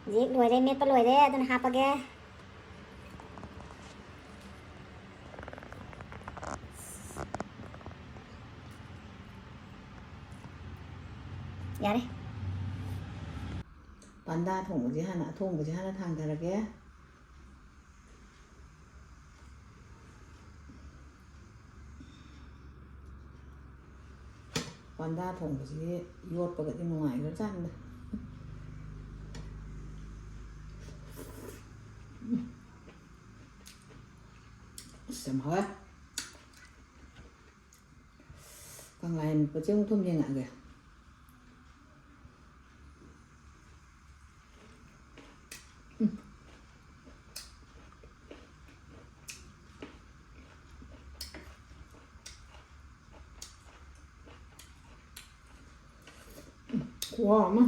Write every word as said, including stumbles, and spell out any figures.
ꯍꯧꯖꯤꯛ ꯂꯣꯏꯔꯦ, ꯃꯦꯠꯄ ꯂꯣꯏꯔꯦ, ꯑꯗꯨꯅ ꯍꯥꯞꯄꯒꯦ꯫ ꯌꯥꯔꯦ꯫ ꯄꯥꯟꯗꯥ ꯊꯣꯡꯕꯁꯦ ꯍꯥꯟꯅ, ꯑꯊꯣꯡꯕꯁꯦ ꯍꯥꯟꯅ ꯊꯥꯡꯊꯔꯒꯦ꯫ ꯄꯥꯟꯗꯥ ꯊꯣꯡꯕꯁꯤ ꯌꯣꯠꯄꯒꯗꯤ ꯅꯨꯡꯉꯥꯏꯈ꯭ꯔꯖꯥꯠꯅꯤꯗ꯫ ꯑꯁ, ꯌꯥꯝ ꯍꯥꯎꯋꯦ꯫ ꯀꯪꯂꯥ ꯌꯦꯟ ꯃꯄꯣꯠꯁꯦ ꯑꯃꯨꯛ ꯊꯨꯝ ꯌꯦꯡꯉꯛꯑꯒꯦ꯫ ꯎꯝ꯫ ꯈꯨꯍꯥꯎ ꯑꯃ꯫